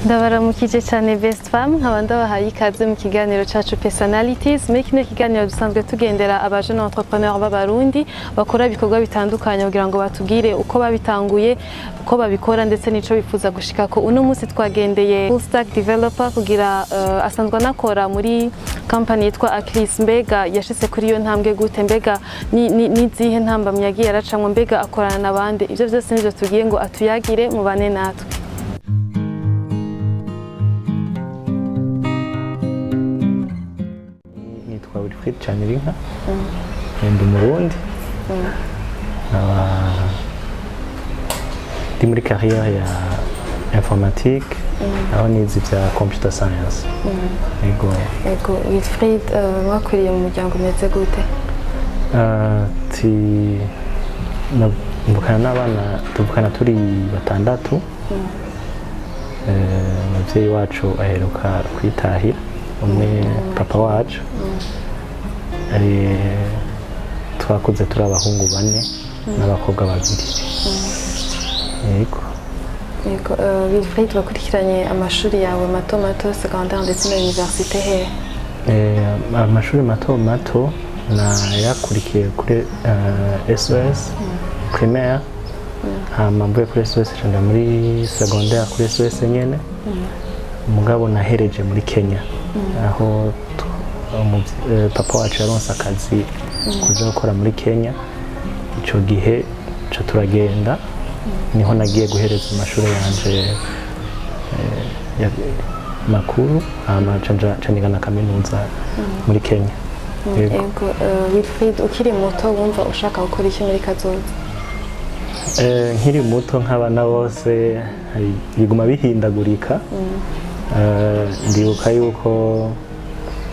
Ndabaramukije cyane Best Fam, nkaba ndabahaye ikaze mu kiganiro cacu Personalities. Muri kino kiganiro dusanzwe tugendera aba jeune entrepreneur b'Abarundi bakora ibikorwa bitandukanye kugira ngo batubwire uko babitanguye, uko babikora ndetse n'ico bifuza gushikako. Uno munsi twagendeye full stack developer kugira asanzwe anakora muri company yitwa Aclis. Mbega yashitse kuri iyo ntambwe gute? Mbega ni zihe ntambamyi yagiye aracamwo? Mbega akorana n'abandi? Ivyo vyose nivyo tugiye ngo atuyagire. Mubane natwe. Nitwa Wilfried Canirinka, ndi Umurundi, nkaba ndi muri carrière ya informatique, aho nize ibya computer science. Yego. Ego Wilfried, mwakuriye mu muryango umeze gute? Ti mvukana n'abana, tuvukana turi batandatu. Umuvyeyi wacu aheruka kwitahira, umwe papa wacu. Twakuze turi abahungu bane n'abakobwa babiri. Yego. Yego, Wilfried, wakurikiranye amashuri yawe mato mato, secondaire ndetse na université he? Amashuri mato mato nayakurikiye kuri SOS primaire, hama mvuye kuri SOS nja muri secondaire kuri SOS nyene. Mugabo nahereje muri Kenya, aho papa wacu yaronse akazi kuja gukora muri Kenya. Ico gihe ca turagenda, niho nagiye guhereza amashuri yanje makuru, hama ca niga na kaminuza muri Kenya. Yego. Ego, Wilfried, ukiri muto wumva ushaka gukora iki muri kazoza? Nkiri muto, nk'abana bose, biguma bihindagurika. Ndibuka yuko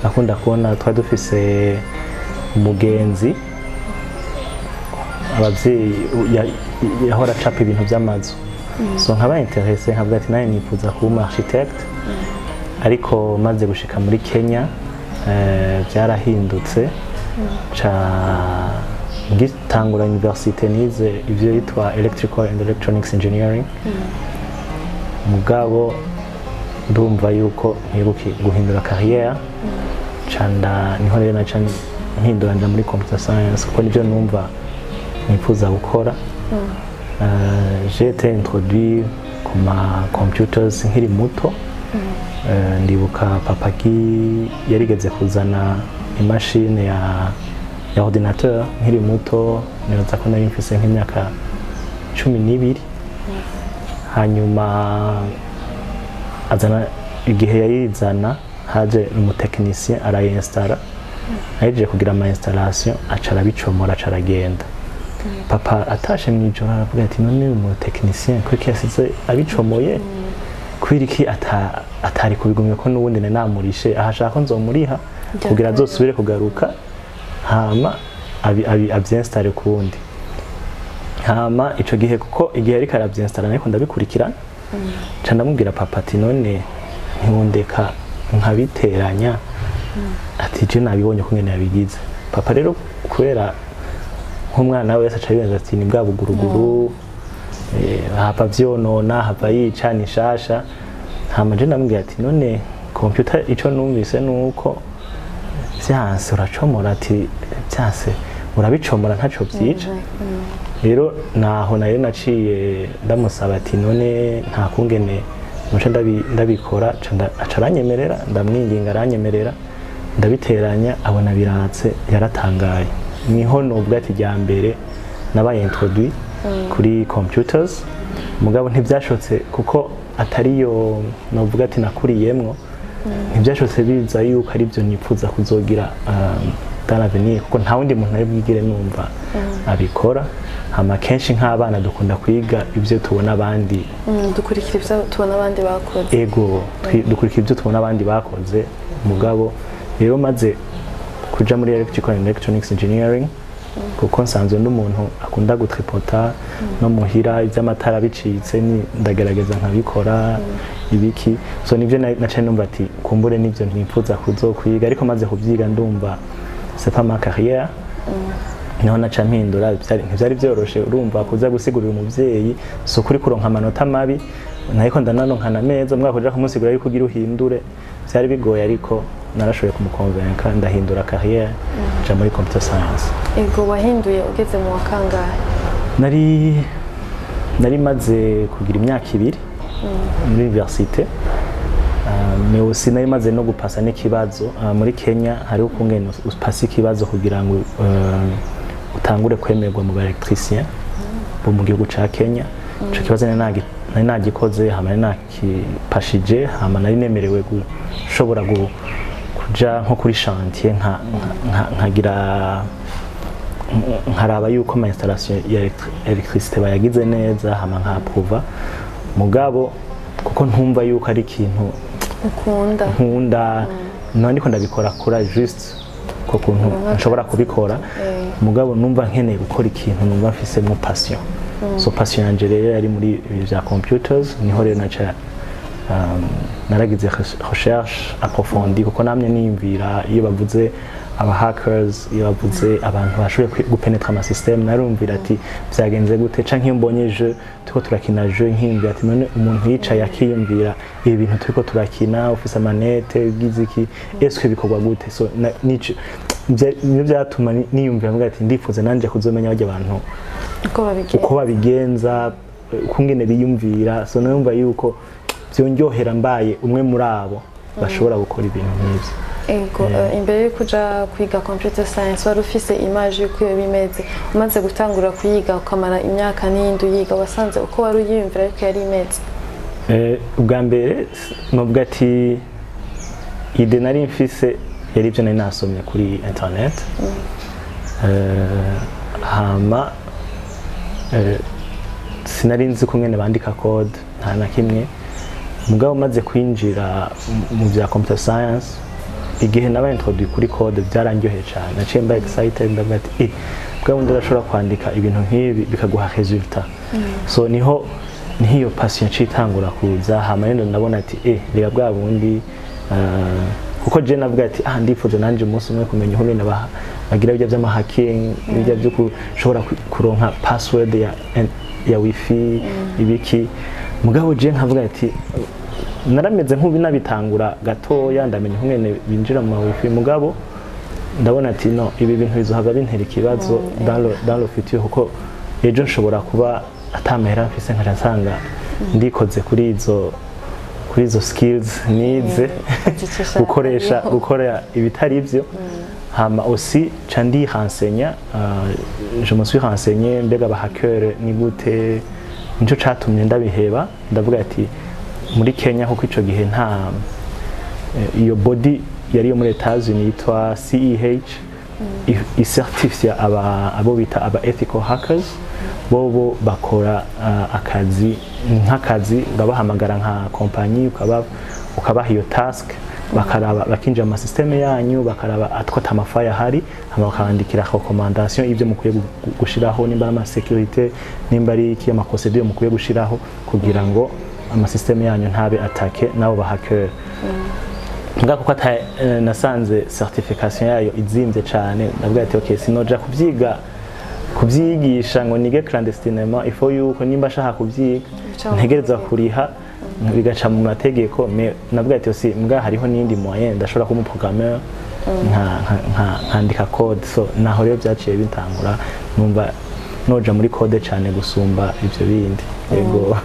nakunda kubona, twari dufise umugenzi, abavyeyi yahora acapa ibintu by'amazu, so nkaba intéressé, nkavuga ati nawe nifuza kuba umu architecte. Ariko maze gushika muri Kenya, byarahindutse. Ca ngitangura université nize ivyo yitwa electrical and electronics engineering. Mugabo ndumva yuko nkibuki guhindura carrière, canda niho rero naca mpindura nja muri computer science, kuko nivyo numva nifuza gukora. J'ai été introduit ku ma computers nkiri muto. Ndibuka papa ki yarigeze kuzana imashini ya ordinateur nkiri muto, nibaza ko nari mfise nk'imyaka 12. Hanyuma azana, igihe yayizana haje umutekinicien arayinsitara, ahejeje kugira ama installation aca arabicomora, aca aragenda. Papa atashe mw'ijoro aravuga ati: "None umutekinicien kuki yasize abicomoye? Kubera iki atari kubigumya, ko n'ubundi nari namurishe aha, ashaka ko nzomuriha kugira azosubire kugaruka hama avyinstare kuwundi?" Hama ico gihe, kuko igihe ariko aravyinsitara ariko ndabikurikirana, nca ndamubwira papa ati: "None ntiwondeka nkabiteranya?" Ati: "Je nabibonye kungene yabigize." Papa rero, kubera nk'umwana wese, aca yibaza ati: "Ni bwa buguruguru, hava vyonona, hava yica, ni shasha." Hama je ndamubwira ati: "None computer, ico numvise nuko vyanse uracomora." Ati: "Vyanse urabicomora, ntaco vyica." Rero naho nayo naciye ndamusaba ati: "None nta kungene muce ndabikora?" Aca aranyemerera, ndamwinginga aranyemerera, ndabiteranya, abona biratse, yaratangaye. Niho nubwo ati rya mbere nabaye introduit kuri computers. Mugabo ntibyashotse, kuko atariyo novuga ati nakuriyemwo, ntibyashotse biza yuko ari byo nifuza kuzogira dans l'avenir, kuko nta wundi muntu ari bwigire numva abikora. Hama kenshi nk'abana dukunda kwiga ibyo tubona abandi. Dukurikira ibyo tubona abandi bakoze. Ego, dukurikira ibyo tubona abandi bakoze. Mugabo rero maze kuja muri electrical and electronics engineering, kuko nsanzwe n'umuntu akunda gutripota no muhira, iby'amatara bicitse ni ndagerageza nkabikora ibiki, so nivyo naciye numva ati kumbure nivyo ntifuza kuzokwiga. Ariko maze kuvyiga ndumva c'est pas ma carrière, niho naca mpindura. Ntivyari vyoroshe, urumva kuza gusigurira umuvyeyi, si ukuri kuronka amanota mabi. Nariko ndanaronkana neza mwaka kuja kumusigura yuko ugira uhindure vyari bigoye, ariko narashoboye kumukonvenka, ndahindura carrière, nja muri computer science. Ego, wahinduye ugeze mu wa kangahe? Nari maze kugira imyaka 2 muri université. Mais aussi nari maze no gupasa n'ikibazo. Muri Kenya hariho ukungene upasa ikibazo kugira ngo utangure kwemerwa mu ba électricien bo mu gihugu ca Kenya. Ico kibazo nari nagikoze, hama nari nakipashije, hama nari nemerewe gushobora kuja nko kuri chantier nkagira nkaraba yuko ama installation ya électricité bayagize neza, hama nkapuva. Mugabo kuko ntumva yuko ari ikintu ukunda, nkunda, none ndiko ndabikora kura juste ko kuntu Uronka nshobora kubikora. Mugabo numva nkeneye gukora ikintu numva mfisemo passion. So passion yanje rero yari muri ibi vya computers. Niho rero naca naragize recherche approfondie, kuko namye niyumvira iyo bavuze aba hackers, iyo bavuze abantu bashoboye gupenetra ama système, narumvira ati vyagenze gute? Canke iyo mbonye jeu turiko turakina jeu, nkiyumvira ati none umuntu yicaye akiyumvira ibi bintu turiko turakina, ufise amanete, ugize iki, est-ce bikorwa gute? So nico nivyo vyatuma niyumvira mvuga ati ndifuza nanje kuzomenya barya abantu uko babigenza, uko babigenza, ukungene biyumvira. So numva yuko vyonryohera mbaye umwe muri abo bashobora gukora ibintu nk'ivyo. Ego, imbere yuko uja kwiga computer science wari ufise image y'uko iyo bimeze. Umaze gutangura kuyiga, ukamara imyaka n'iyindi uyiga, wasanze uko wari uyiyumvira yuko yari imeze? Ubwa mbere novuga ati idée nari mfise yari ibyo nari nasomye kuri internet. Hama sinari nzi kungene bandika code, nta na kimwe. Mugabo maze kwinjira mu bya computer science, igihe naba introduit kuri code, byarandyoheye cyane. Naciye mba excited, ndavuga ati bwa bundi urashobora kwandika ibintu nk'ibi bikaguha résultat. So niho iyo passion yaciye itangura kuza. Hama rero ndabona ati reka bwa bundi, kuko je navuga ati ndifuza nanje umunsi umwe kumenya uko ngene bagira bijya by'ama hacking, bijya byo kushobora kuronka password ya wifi, ibiki. Mugabo je nkavuga ati narameze nk'ubu nabitangura gatoya, ndamenya ukungene binjira mu ma wifi, mugabo ndabona ati no, ibi bintu bizohava bintera ikibazo dans le futur, kuko ejo nshobora kuba atamahera mfise, nkaca nsanga ndikoze kuri izo skills nize Zicisha gukoresha hariho. gukora ibitari byo. Hama aussi ca ndi rensenya, je me suis renseigné mbega aba hacker ni gute. Nico catumye ndabiheba. Ndavuga ati muri Kenya, kuko ico gihe nta iyo body yari yo muri Etats-Unis yitwa CEH icertifia aba abo bita aba ethical hackers. Bobo bakora akazi nk'akazi, urabahamagara nka kompanyi, ukabaha iyo task, bakaraba, bakinjira mu masystème yanyu, bakaraba atwo amafayi ahari, hama bakabandikira recommandation y'ibyo mukwiye gushiraho, nimba ari amasécurité, nimba ari iki, amaprocédure mukwiye gushiraho kugira ngo amasystème yanyu ntabe attaqué n'abo ba hacker. Nga kuko ata nasanze certification yayo izimvye cane, ndavuga ati okay, sinoja kubyiga, kubyigisha ngo nige clandestinement. Il faut yuko nimba ashaka kubyiga Bica mu ntegerezwa mategeko. kuriha, bigaca mu mategeko. Mais navuga ati aussi mbwa hariho n'indi moyen, ndashobora kuba umuprogrammeur, nkandika code. So naho rero byaciye bitangura, numva noja muri code cane gusumba ivyo bindi. Yego.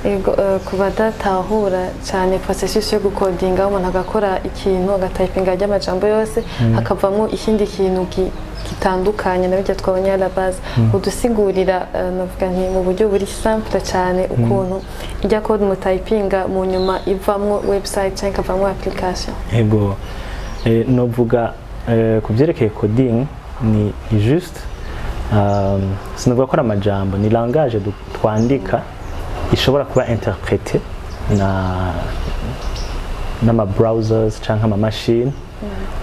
Ego, ku badatahura cyane processus yo gukodinga, umuntu agakora ikintu, agatayipinga ry'amajambo yose, hakavamo ikindi kintu gitandukanye na bijya twabonye à la base, udusigurira, navuga nti mu buryo buri simple cyane, ukuntu ijya code mutayipinga mu nyuma ivamwo website cyangwa ikavamwo application? Ego, novuga ku byerekeye coding ni juste, sinavuga ko ari amajambo, ni langage twandika ishobora kuba interprété na n'ama browsers canke ama machine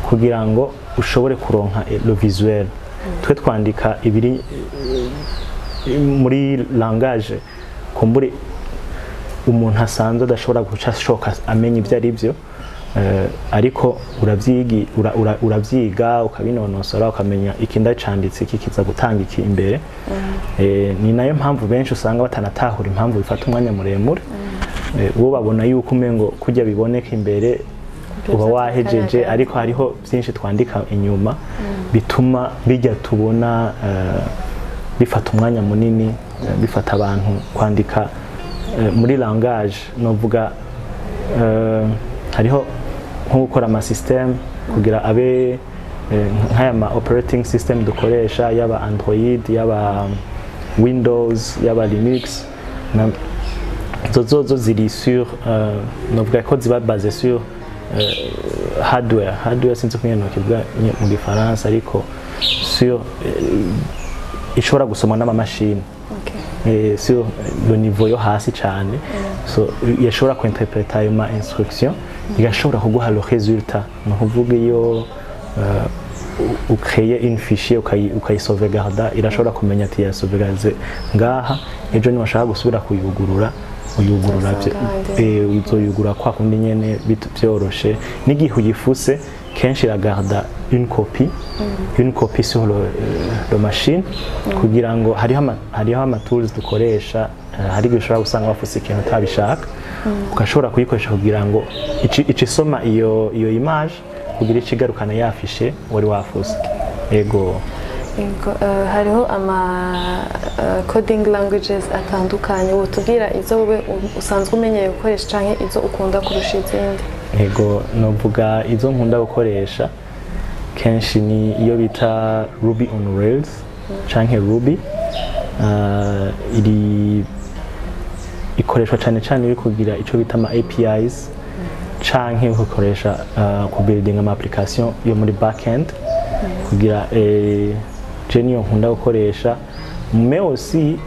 kugira ngo ushobore kuronka le visuel. Twe twandika ibiri muri langage kumbure umuntu asanzwe adashobora guca ashoka amenya ibyo ari byo, ariko uravyiga ukabinonosora, ukamenya iki ndacanditse, iki kiza gutanga iki imbere. Ni nayo mpamvu benshi usanga batanatahura impamvu bifata umwanya muremure. Bo babona yuko umengo kujya biboneka imbere uba wahejeje, ariko hariho byinshi twandika inyuma bituma bijya tubona bifata umwanya munini, bifata abantu kwandika muri langage novuga hariho nko gukora ama system kugira abe nk'aya ma operating system dukoresha, yaba Android, yaba Windows, yaba Linux, zo zozo ziri sur novuga ko ziba basé sur hardware. Hardware sinzi uko nyene nokivuga mu Gifaransa, ariko sur ishobora gusoma n'amamashini sur le niveau yo hasi cyane. So yashobora kuinterpreta ayo ma instruction, igashobora kuguha le résultat. Ni ukuvuga iyo ukreye une fichier, ukayisauvegarda, irashobora kumenya ati yasauvegarde ngaha, ejo niwashaka gusubira kuyugurura, uyugurura Uzosanga uzoyugura kwa kundi nyene byoroshe. N'igihe uyifuse, kenshi iragarda une copie sur le machine, kugira ngo hariho ama tools dukoresha. Hari igihe ushobora gusanga wafuse ikintu utabishaka, ugashobora kuyikoresha kugira ngo ici isoma iyo image kugira ici igarukana ya fichier wari wafuse. Ego. Ego, hariho ama coding languages atandukanye. Wotubwira izo wowe usanzwe umenyereye gukoresha canke izo ukunda kurusha izindi? Ego, novuga izo nkunda gukoresha kenshi ni iyo bita Ruby on Rails canke Ruby. Iri ikoreshwa cyane cyane iri kugira ico bita ama APIs canke gukoresha ku building ama application yo muri backend kugira je niyo nkunda gukoresha. Mais aussi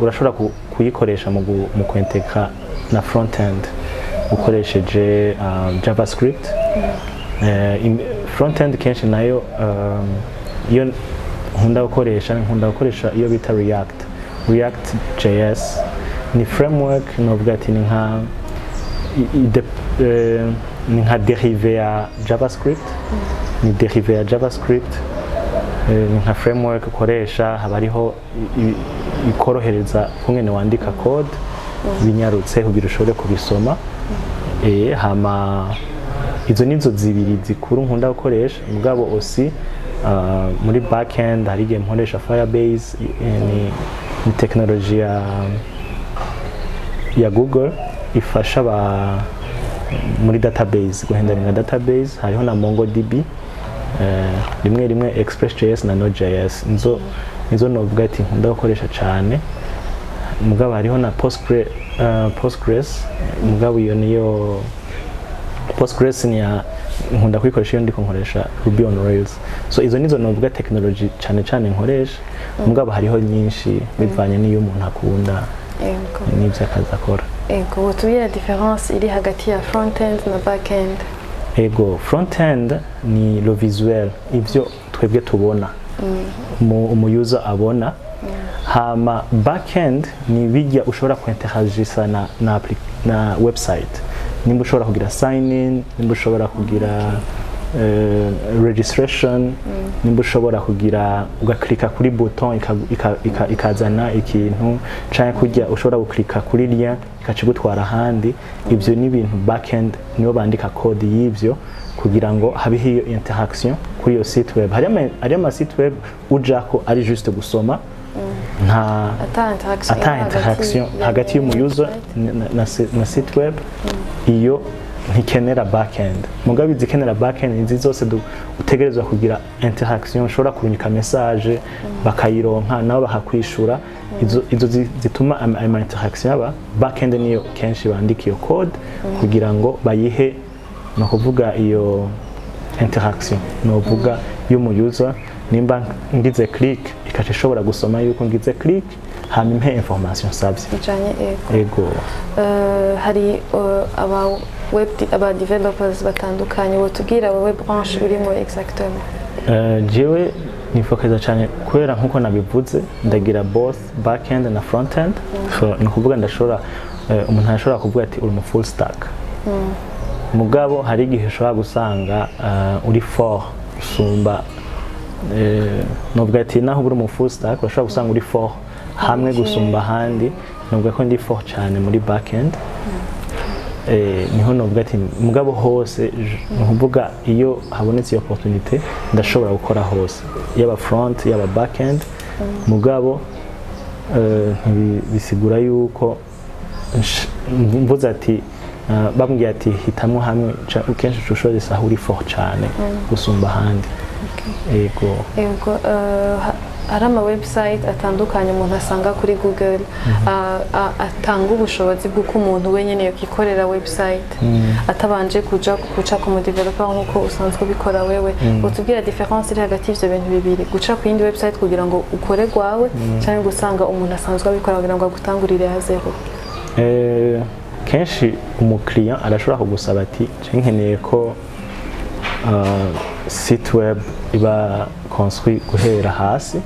urashobora kuyikoresha mu kuintegra na frontend ukoresheje JavaScript. Frontend kenshi nayo iyo nkunda gukoresha iyo bita React JS. Ni framework, novuga ati ni nka dérivé ya JavaScript, ni dérivé ya JavaScript. Ni nka framework ukoresha, haba hariho ikorohereza kungene wandika code binyarutse kugira ushobore kubisoma. Hama izo nizo zibiri zikuru nkunda gukoresha. Mugabo aussi muri backend hari igihe nkoresha Firebase, ni technology ya Google ifasha ba muri database, guhandlinga database. Hariho na MongoDB, rimwe rimwe Express.js na Node.js. Nizo novuga ati nkunda gukoresha cyane. Mugabo hariho na Postgres. Mugabo iyo niyo Postgres ni ya nkunda kuyikoresha iyo ndiko nkoresha Ruby on Rails. So izo nizo novuga technology cyane cyane nkoresha, mugabo hariho nyinshi bivanye n'iyo umuntu akunda n'ibyo akazi akora. Ego, wotubwira différence iri hagati ya frontend na backend? Ego, frontend ni le visuel, ivyo twebwe tubona, umu user abona. Hama backend ni bijya ushobora kuinteragisa na website, nimba ushobora kugira sign in, nimba ushobora kugira registration, nimba ushobora kugira ugaklika kuri bouton ikazana ikintu, canke kujya ushobora guklika kuri lien ikacigutwara ahandi. Ivyo ni ibintu backend nibo bandika code y'ivyo kugira ngo habeho iyo interaction kuri iyo site web. Hariyo ama site web ujako ari juste gusoma, nta ata interaction ata iri interaction hagati y'umu user na site web. Iyo ntikenera backend. Mugabo izikenera backend izi zose utegerezwa kugira interaction, ushobora kurungika message bakayironka nabo bakakwishura, izo zituma ama interaction aba, backend niyo kenshi bandika iyo code kugira ngo bayihe, ni ukuvuga iyo interaction novuga y'umu user, nimba ngize click ikaca ishobora gusoma yuko ngize click, hama impe information nsabye. Ijanye, ego. Ego. Hari aba developers batandukanye. Wotubwira wowe branche urimo exactement? Jewe nifokeza cyane kubera nkuko nabivuze ndagira both backend na frontend. So, ni ukuvuga ndashobora umuntu arashobora kuvuga ati uri mu full stack. Mugabo hari igihe ushobora gusanga uri fort usumba, novuga ati naho uri mu full stack urashobora gusanga uri fort hamwe gusumba ahandi. Novuga ko ndi fort cyane muri backend. Niho novuga ati mugabo hose, ni ukuvuga iyo habonetse iyo opportunité ndashobora gukora hose, yaba front, yaba backend. Mugabo bisigura yuko mvuze ati bambwiye ati hitamwo hamwe, kenshi uca ushobora aho uri fort cane gusumba ahandi. Ego. Yego, hari ama website atandukanye umuntu asanga kuri Google, atanga ubushobozi bw'uko umuntu wenyine yokikorera website atabanje kuja guca ku mudeveloper nk'uko usanzwe ubikora wewe. Utubwira différence iri hagati y'ivyo bintu bibiri: guca ku yindi website kugira ngo ukore gwawe, cyangwa gusanga umuntu asanzwe abikora kugira ngo agutangurire à zéro? Kenshi umukiriya arashobora kugusaba ati: "Je nkeneye ko site web iba construit guhera hasi."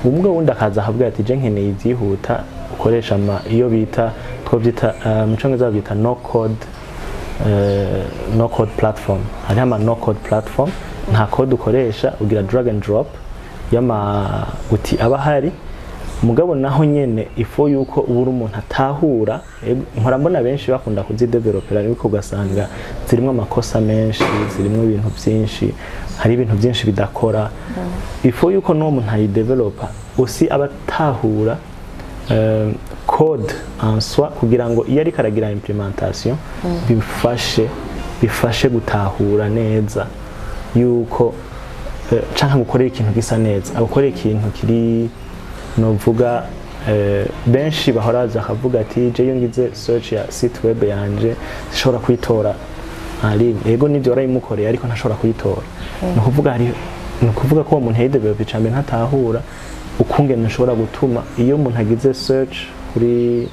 Umwe wundi akaza akavuga ati: "Je nkeneye ibyihuta, ukoresha ama iyo bita, twobyita, mu cyongereza babyita no code, no code platform." Hariho ama no code platform, nta code ukoresha, ugira drag and drop y'ama outils aba ahari. Mugabo naho nyene ifo yuko uba uri umuntu atahura. Mpora mbona benshi bakunda kuzidevelopera, ariko ugasanga zirimo amakosa menshi, zirimo ibintu byinshi, hari ibintu byinshi bidakora. Ifo yuko n'uwo muntu ayidevelopa usi aba atahura code en soi, kugira ngo iyo ariko aragira implementation bifashe gutahura neza yuko canke gukorera ikintu gisa neza, agukorera ikintu kiri, novuga, benshi bahora baza bakavuga ati: "Je iyo ngize search ya site web yanje zishobora kuyitora en ligne." Yego, nivyo warayimukoreye, ariko ntashobora kuyitora. Ni ukuvuga hari, ni ukuvuga ko uwo muntu yayidevelope, icambere ntatahura ukungene ushobora gutuma iyo umuntu agize search kuri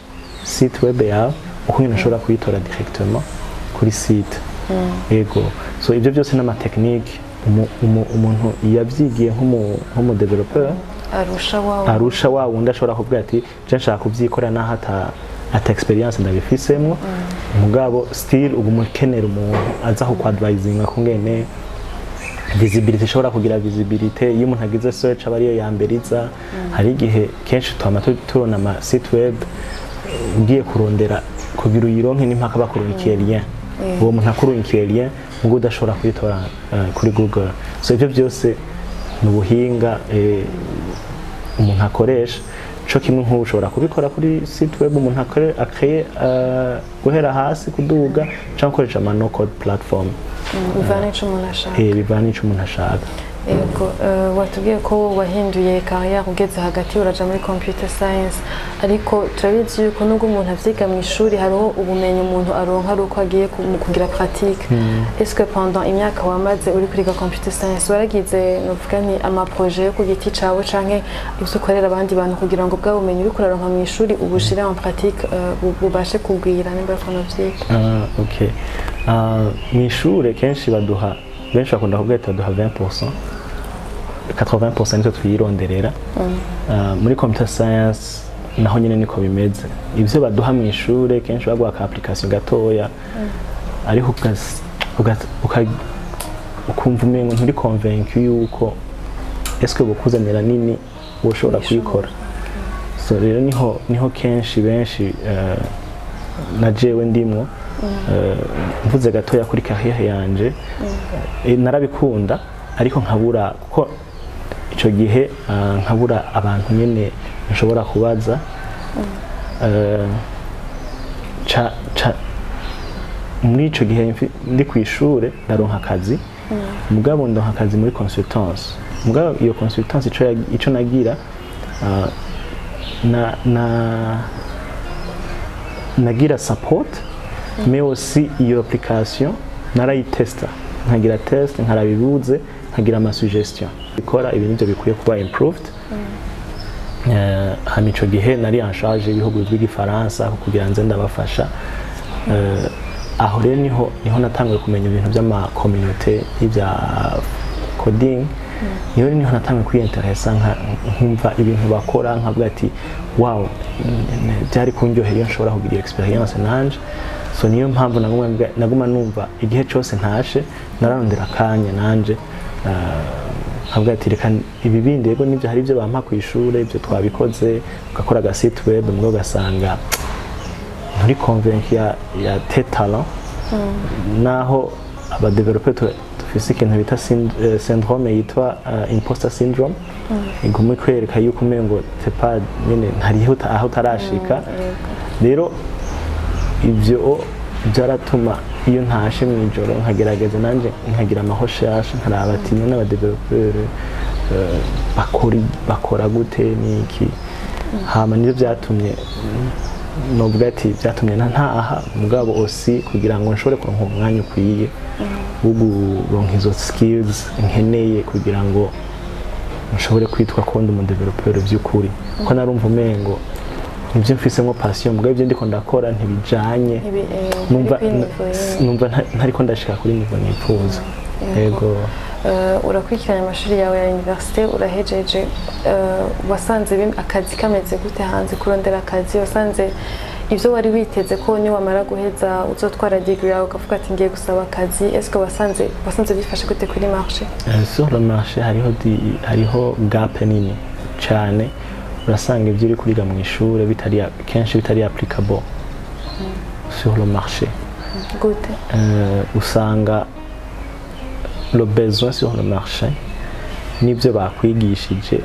site web yawe, ukungene ushobora kuyitora directement kuri site. Yego, so ibyo byose n'ama technique umuntu yabyigiye nk'umu developer arusha wawe. Arusha wa wundi ashobora kuvuga ati: "Je nshaka kubyikorera naho ata experience ndabifisemwo." Mugabo still uguma ukenera umuntu aza kukwadvisinga kungene visibility ishobora kugira visibility, iyo umuntu agize search aba ariyo ya mbere iza. Hari igihe kenshi twama tubona ama site web ugiye kurondera kugira uyironke n'impaka bakurungikiye lien, uwo muntu akurungikiye lien, mugo udashobora kuyitora kuri Google. So ibyo byose ni ubuhinga umuntu akoresha. Co kimwe nk'ubu ushobora kubikora kuri site web umuntu akeye guhera hasi kuduga, cyangwa gukoresha ama no code platform. Bivana n'ico umuntu ashaka. Bivana n'ico umuntu ashaka. Yego, watubwiye ko wahinduye carrière ugeze hagati, uraja muri computer science, ariko turabizi yuko nubwo umuntu avyiga mu ishuri, hariho ubumenyi umuntu aronka ari uko agiye mu kugira pratique. Est-ce que pendant imyaka wamaze uri kuriga computer science waragize, novuga nti, ama projet yo ku giti cawe canke ivyo ukorera abandi bantu, kugira ngo bwa bumenyi uriko uraronka mu ishuri ubushire en pratique, bubashe kugwira, nimba ariko novyita? Ah, okay. Mu ishure kenshi baduha, benshi bakunda kuvuga ati baduha 20%, 80% nitwe twiyironderera. Muri computer science naho nyine niko bimeze. Ibyo baduha mu ishure kenshi baguha ka application gatoya, ariko ukumva umengo nturi convaincu yuko eske bukuzanira nini woshobora kuyikora. So rero niho kenshi benshi, na jewe ndimwo, mvuze gatoya kuri carrière yanje, narabikunda, ariko nkabura, kuko ico gihe nkabura abantu nyene nshobora kubaza. Ca ca muri ico gihe ndi ku ishure ndaronka akazi, mugabo ndonka akazi muri consultance. Mugabo iyo consultance, ico nagira, na nagira support, mais aussi iyo application narayitesta, nkagira test, nkarabibuze, nkagira ama suggestion ikora ibintu ibyo bikwiye kuba improved. Hama ico gihe nari en charge y'ibihugu by'igifaransa kugira nze ndabafasha. Aho rero niho natanguye kumenya ibintu by'ama communauté y'ibya coding. Niho natanguye kwiyinteresa, nkumva ibintu bakora, nkavuga ati: "Wow, byari kundyohera iyo nshobora kugira iyo experience nanje." So niyo mpamvu naguma numva igihe cyose ntashe nararondera akanya nanje, nkavuga ati: "Reka ibi bindi." Yego, nibyo, hari ibyo bampa ku ishure, ibyo twabikoze, ugakora aga site web, mugabo ugasanga Nturi convaincu ya tes talents, naho aba développeurs dufise ikintu bita syndrome yitwa imposter syndrome, iguma ikwereka yuko umengo t'es pas nyene ntariho aho utarashika. Rero ivyo byaratuma iyo ntashe mu ijoro nkagerageza nanje nkagira ama recherches, nkaraba ati none aba développeurs bakora gute, niki. Hama nivyo byatumye novuga ati byatumye ntaha, mugabo aussi kugira ngo nshobore kuronka umwanya ukwiye wo kuronka izo skills nkeneye kugira ngo nshobore kwitwa ko ndi umu développeur by'ukuri, ko narumva umengo nibyo mfisemo passion, mugabo ibyo ndiko ndakora ntibijanye. Numva kuri niveau nyene. Numva ntariko ndashika kuri niveau nifuza, yego. Urakurikiranye amashuri yawe ya université, urahejeje. Wasanze akazi kameze gute hanze? Kurondera akazi, wasanze ibyo wari witeze ko niwamara guheza uzotwara degree yawe ukavuga ati ngiye gusaba akazi, est-ce wasanze bifashe gute kuri marché? Sur le marché hariho gap nini cyane. Urasanga ibyo uri kuriga mu ishure bitari, kenshi bitari applicable sur le marché. Gute? Usanga le besoin sur le marché n'ibyo bakwigishije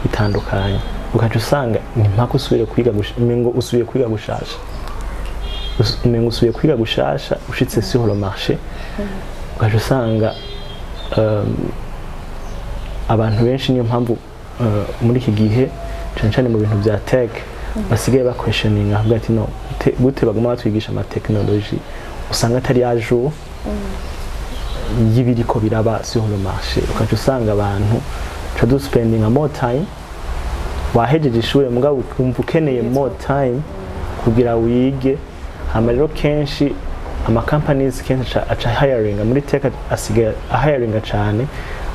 bitandukanye, ukaca usanga ni mpaka usubire kwiga, umengo usubiye kwiga gushasha. Umengo usubiye kwiga gushasha ushitse sur le marché, ukaca usanga abantu benshi, niyo mpamvu muri iki gihe, cyane cyane mu bintu bya tech, basigaye ba questioning, avuga ati no gute baguma batwigisha ama technologie usanga atari à jour y'ibiriko biraba sur le marché. Ukaca usanga abantu ca du spending more time, wahejeje ishure mugabo ukumva ukeneye more time kugira wige. Hama rero kenshi ama companies kenshi aca hiring muri tech, asigaye hiring cyane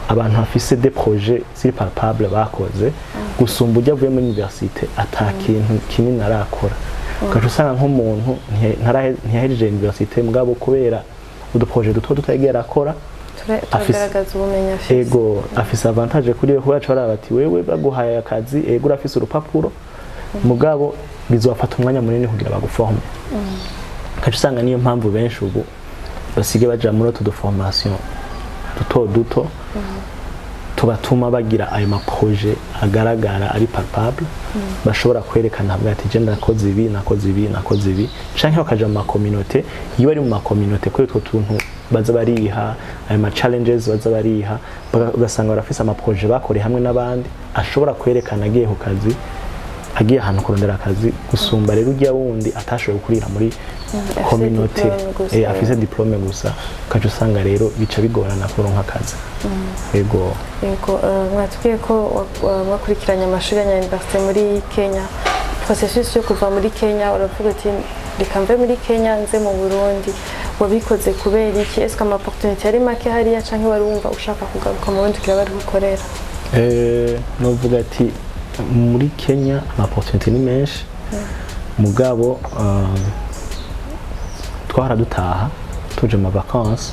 abantu bafise des projets ziri palpable bakoze, gusumba ujya avuye muri université ata kintu kinini arakora. Ugaca usanga nk'umuntu ntiyahejeje université, mugabo kubera udu projets duto duto yagiye arakora, Turagaragaza ubumenyi afise. Ego, afise avantage kuri we, kubera baraba bati wewe baguhaye akazi, ego urafise urupapuro, mugabo bizofata umwanya munini kugira baguforme. Ugaca usanga niyo mpamvu benshi ubu basigaye baja muri utu du formation duto duto tubatuma bagira ayo ma projets agaragara, ari palpable, bashobora kwerekana, avuga ati je nakoze ibi, nakoze ibi, nakoze ibi, canke bakaja mu ma communautés. Iyo bari mu ma communautés, kuri utwo tuntu baza bariha, ayo ma challenges baza bariha, ugasanga barafise ama projets bakoreye hamwe n'abandi ashobora kwerekana agiye ku kazi, agiye ahantu kurondera akazi, gusumba rero ujya wundi atashoboye kurira muri Afise communauté. diplôme gusa. Afise diplôme gusa, ukaca usanga rero bica bigorana kuronka akazi, yego. Yego, mwatubwiye ko mwakurikiranye amashuri ya université muri Kenya. Processus yo kuva muri Kenya, uravuga uti reka mve muri Kenya nze mu Burundi, wabikoze kubera iki? Est-ce que ama opportunité yari make hariya, canke wari wumva ushaka kugaruka mu Burundi kugira bari gukorera? Novuga ati muri Kenya ama opportunité ni menshi, mugabo twahora dutaha tuje mu vacances,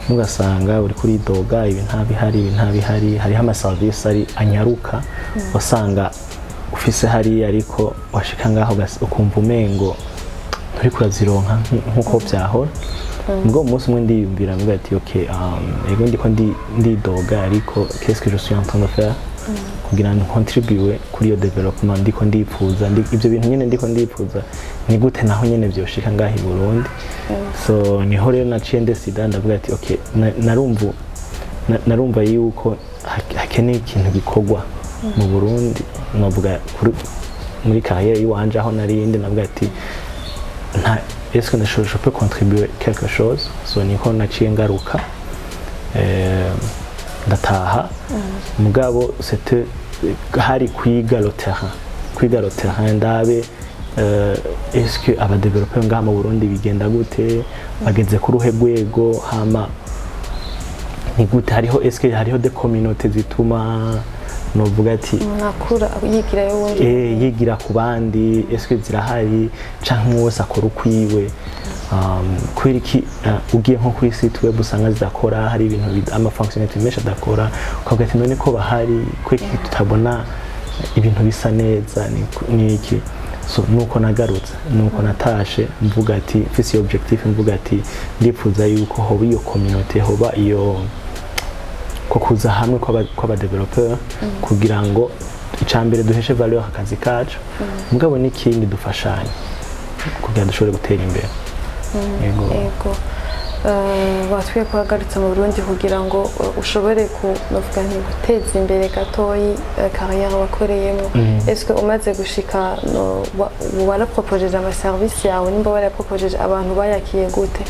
mugasanga uri kuri doga ibi ntabihari, ibi ntabihari. Hariho ama service ari anyaruka wasanga ufise hariya, ariko washika ngaho ukumva umengo nturiko urazironka nkuko vyahora. Mugabo umunsi umwe ndiyumvira, mvuga ati ok, ego ndiko ndidoga, ariko qu'est-ce que je suis en train de faire kugira ngo contribue kuri iyo développement ndiko ndipfuza, ivyo bintu nyene ndiko ndipfuza, ni gute naho nyene vyoshika ngaho i Burundi? So niho rero naciye ndesida, ndavuga ati ok, narumva yuko hakeneye ikintu gikorwa mu Burundi. Novuga muri carrière yiwanje aho narindi, navuga ati nta est-ce que je peux contribuer quelque chose? So niko naciye ngaruka, ndataha. Mugabo c'était hari kwiga le terrain, kwiga le terrain, ndabe est-ce que aba développeurs ngaha mu Burundi bigenda gute, bageze ku ruhe rwego, hama ni gute, hariho, est-ce que hariho des communautés zituma novuga ati Umuntu akura yigirayo wundi. Yigira ku bandi, est-ce que zirahari, canke umwe wese akora ukwiwe? Kubera iki ugiye nko kuri site web usanga zidakora, hari ibintu ama fonctionnalité menshi adakora, ukavuga ati none ko bahari, kubera iki tutabona ibintu bisa neza? Ni iki? So nuko nagarutse, nuko natashe mvuga ati mfise iyo objectif, mvuga ati ndipfuza yuko hoba iyo communauté, hoba iyo ko kuza hamwe kw'aba développeur, kugira ngo icambere duheshe valeur akazi kacu, mugabo n'ikindi dufashanye kugira dushobore gutera imbere. Yego. Yego. Watwiye ko wagarutse mu Burundi kugira ngo ushobore ku novuga nti guteza imbere gatoyi carrière wakoreyemo. Est-ce que umaze gushika no, warapropojeje ama service yawe? Nimba warapropojeje, abantu bayakiye gute?